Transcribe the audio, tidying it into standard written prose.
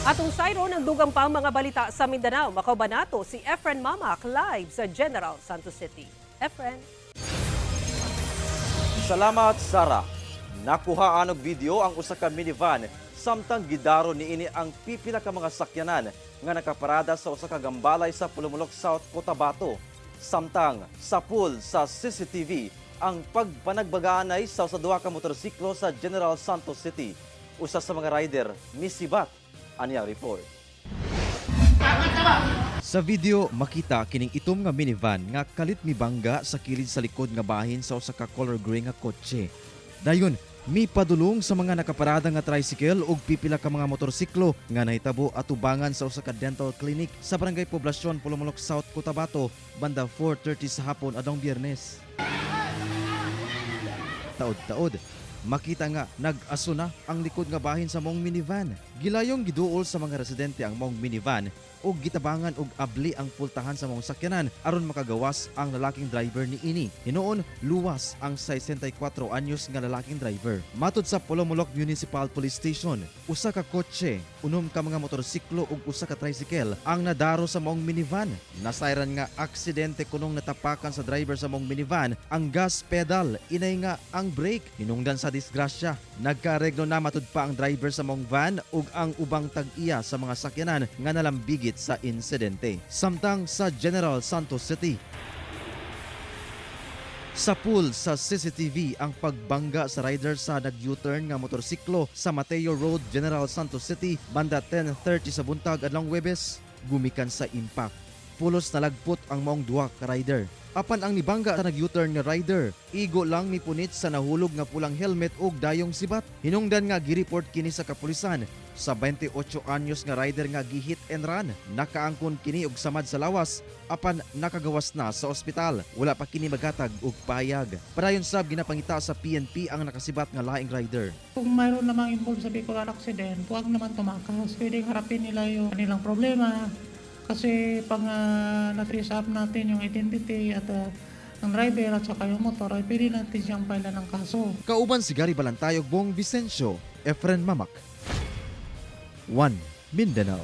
Atong sayron ang dugang pang mga balita sa Mindanao. Makauban nato si Efren Mamac live sa General Santos City. Efren. Salamat, Sara. Nakuhaan og video ang usa ka minivan samtang gidaro niini ang pipila ka mga sakyanan nga nakaparada sa usa ka gambalay sa Polomolok South, Cotabato. Samtang sapul sa CCTV ang pagpanagbaganay sa usa duha ka motorsiklo sa General Santos City. Usa sa mga rider misibat. Ani ang report. Sa video, makita kining itom nga minivan nga kalit mibangga sa kilid sa likod nga bahin sa usa ka color gray nga kotse. Dayon, mipadulong sa mga nakaparada nga tricycle ug pipila ka mga motorsiklo nga nahitabo atubangan sa usa ka dental clinic sa Barangay Poblacion, Polomolok South, Cotabato, banda 4:30 sa hapon adlong Biyernes. Taod-taod, makita nga nag-aso na ang likod nga bahin sa maong minivan. Gilayong giduol sa mga residente ang maong minivan ug gitabangan og abli ang pultahan sa maong sakyanan aron makagawas ang lalaking driver niini. Hinuon luwas ang 64 anyos nga lalaking driver. Matud sa Polomolok Municipal Police Station, usa ka kotse, unom ka mga motorsiklo ug usa ka tricycle ang nadaro sa maong minivan. Nasayran nga aksidente kunong natapakan sa driver sa maong minivan ang gas pedal, inay nga ang brake. Hinungdan sa disgrasya, nagkareglo na matud pa ang driver sa maong van ug ang ubang tag-iya sa mga sakyanan nga nalambigit sa insidente. Samtang sa General Santos City, sapul sa CCTV ang pagbangga sa rider sa nag-U-turn nga motorsiklo sa Mateo Road, General Santos City, banda 10:30 sa buntag adlong Webes, gumikan sa impact, pulos nalagpot ang maong duha ka rider. Apan ang nibangga sa nag-U-turn nga rider, igo lang mipunit sa nahulog nga pulang helmet ug dayong sibat. Hinungdan nga gireport kini sa kapulisan sa 28 anyos nga rider nga gi-hit and run. Nakaangkon kini og samad sa lawas apan nakagawas na sa ospital. Wala pa kini magatag og payag. Padayon sab ginapangita sa PNP ang nakasibat nga laing rider. Kung mayroon namang involved sa vehicular accident, huwag naman tumakas. Pwedeng harapin nila yung kanilang problema. Kasi pag na-trace up natin yung identity at ng driver at saka yung motor, ay pwede natin siyang file ng kaso. Kauban si Gary Balantayog, Bong Vicencio, Efren Mamac. 1 Mindanao.